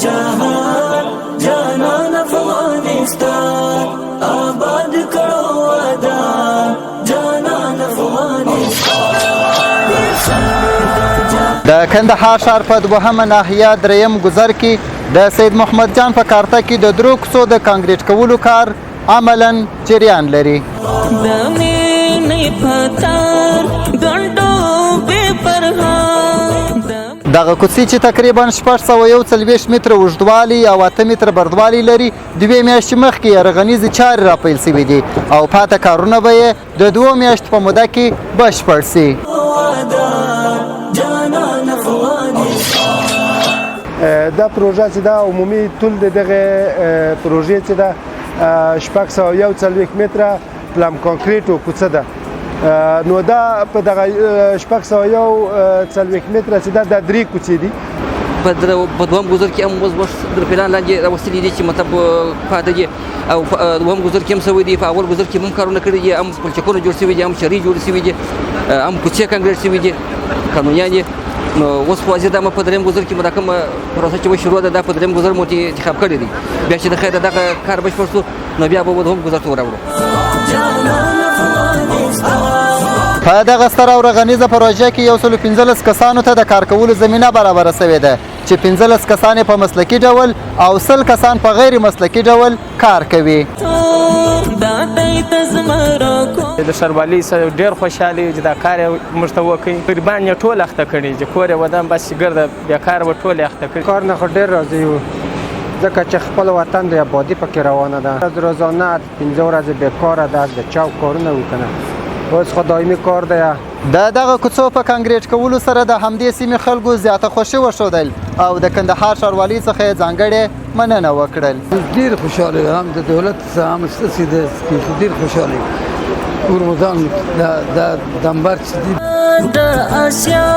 جهان جانان افغانستان آباد کړو ودان جانان افغانستان. د کندهار ښار په دوهمه ناحیه دریم ګذر کې د سید محمد جان په کارته کې د درو کوڅو د کانکریټ کولو کار عملاً جریان لري. د مینې په تار ګنډو بې پرهار. دغه کوڅې چې تقریبا 641 متره اوږدوالی او 8 متره بردوالی لري، دوې میاشتې مخکې یې رغنیزې چارې راپیل شوې دي او پاته کارونه به یې د 2 میاشتو په موده کې بشپړ شي. دا پروژه چې دا عمومي طول د دغه پروژې چې ده 641 متره پلم کانکریټو کوڅه ده. نو دا په دغه 641 متره چې ده دا درې کوڅې دي. په دوهم ګذر کې هم اوس اوس تر پلان لاندې راوستلي دي چې مطلب پاته دي، او په دوهم ګذر کې هم سوي دي، په اول ګذر کې هم کارونه کړي دي، هم پلچکونه جوړ شوي دي، هم شري جوړ شوي دي، هم کوڅې کانکریټ شوي دي، قانونیان دي. نو اوس خو دا په دریم ګذر کې مو دا کومه پروسه چې شروع ده، دا په دریم ګذر مو انتخاب کړی دی. بیا چې د خیره دغه کار بشپړ شو نو بیا به دوهم ګذر ته وراوړو. په دغه ستره او رغنیزه پروژه کې 115 کسانو ته د کار کولو زمینه برابره شوې ده چې 15 کسان یې په مسلکي ډول او 100 کسان په غیر مسلکي ډول کار کوي. د ښاروالۍ سره ډېر خوشحاله یو چې دا کار یې موږ ته وکړي. غریبان یې ټول اخته کړي چې کور یې ودان، بس ګرده بېکاره وه، ټول یې اخته کړي. کار نه خو ډېر راضي یو، ځکه چې خپل وطن د آبادي پکې روانه ده. روزانه 5 ورځې بېکاره ده، د چاو کارونه وکنه، اوس خو دایمي کار دی. د دغه کوڅو په کانکریټ کولو سره د همدې سیمې خلکو زیاته خوښي وښودل او د کندهار ښاروالۍ څخه یې ځانګړې مننه وکړل. ډېر خوشحاله یو، هم د دولت څخه هم ستاسې د ډېر خوشحاله یو. کور مو ځان د دمبر چې دي. د اسیا